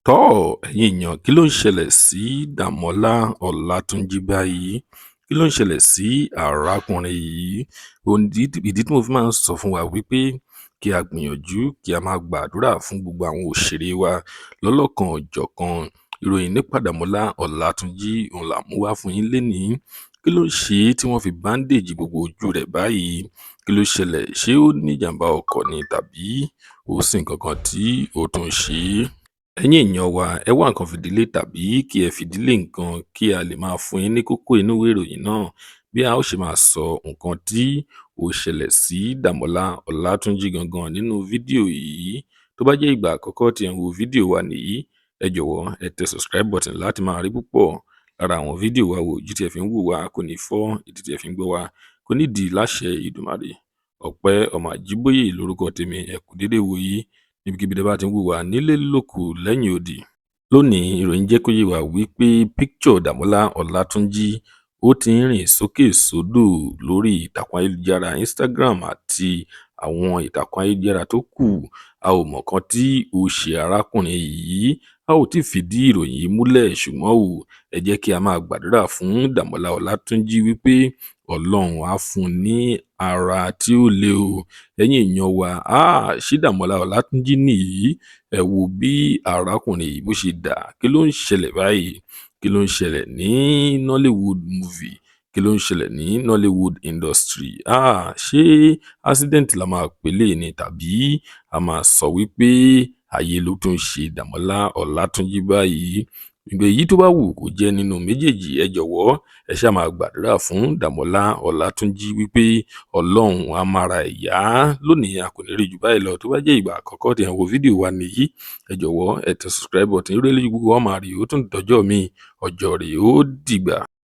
Tọ́, ẹ̀yin èèyàn, kí ló ń ṣẹlẹ̀ sí Dàmọ́lá Ọlátúnjì báyìí? Kí ló ń ṣẹlẹ̀ sí arákùnrin yìí? Ìdí tí mo fi máa ń sọ fún wa wípé kí a gbìyànjú kí a máa gbàdúrà fún gbogbo àwọn òṣèré wa lọ́lọ́kan òjọ̀kan. Ìròyìn nípa Dàmọ́lá Ọlátúnjì òun là mú wá fún yín lénìí. Kí ló ṣe é tí wọ́n fi bandage gbogbo ojú rẹ̀ báyìí? Kí ló ṣẹlẹ̀? Ṣé ó ní ìjàmbá ọkọ̀ ni tàbí ó sì nǹkan kan tí ó tún ṣe é? Ẹ̀yin èèyàn wa, ẹ wá nǹkan fìdílé tàbí kí ẹ fìdílé nǹkan kí a lè máa fún yín ní kókó inú ìwé ìròyìn náà bí a ó ṣe máa sọ nǹkan tí ó ṣẹlẹ̀ sí Dàmọ́lá Ọlátúnjì gangan nínú fídíò yìí. Tó bá jẹ́ ìgbà àkọ́kọ́ tí ẹ̀ ń wo fídíò wa nìyí, ẹ jọ̀wọ́ ẹ tẹ subscribe button láti máa rí púpọ̀ lára àwọn fídíò wa wò. Ojú tí ẹ fi ń wò wá kò ní fọ́, etí tí ẹ fi ń gbọ́ wa kò ní di láṣẹ Èdùmàrè. Ọpẹ́ ọmọ Àjíbóyè lórúkọ tèmi. Ẹ kú dédé wòyí níbikíbi tí ẹ bá ti ń wò wá nílé lóko lẹ́yìn odi. Lónìí, ìròyìn jẹ́ kó yé wa wípé picture Dàmọ́lá Ọlátúnjì ó ti ń rìn sókè sódò lórí ìtàkùn ayélujára Instagram àti àwọn ìtàkùn ayélujára tó kù. A ò mọ̀ kan tí ó ṣe arákùnrin yìí, a ò tí ì fìdí ìròyìn yìí múlẹ̀, ṣùgbọ́n o, ẹ jẹ́ kí a máa gbàdúrà fún Dàmọ́lá Ọlátúnjì wípé Ọlọ́run á fún un ní ara tí ó le o. Ẹ̀yin èèyàn wa, ṣé Dàmọ́lá Ọlátúnjì nìyí? Ẹ wo bí arákùnrin yìí bó ṣe dà. Kí ló ń ṣẹlẹ̀ báyìí? Kí ló ń ṣẹlẹ̀ ní Nollywood movie? Kí ló ń ṣẹlẹ̀ ní Nollywood industry? Ṣé accident la máa pè léyìí ni tàbí a máa sọ wípé ayé ló tún ṣe Dàmọ́lá Ọlátúnjì báyìí? Ìgbà èyí tó bá wù kó jẹ́ nínú méjèèjì, ẹ jọ̀wọ́ ẹ ṣáà máa gbàdúrà fún Dàmọ́lá Ọlátúnjì wípé Ọlọ́run á mára ẹ̀ yá. Lónìí, a kò ní rí jù báyìí lọ. Tó bá jẹ́ ìgbà àkọ́kọ́ tí ẹ̀ ń wo fídíò wa nìyí, ẹ jọ̀wọ́ ẹ tẹ subscribe button. Eré lójú gbogbo wa máa rí. Ó tún dọjọ́ mi, ọjọ́ rèé, ó dìgbà.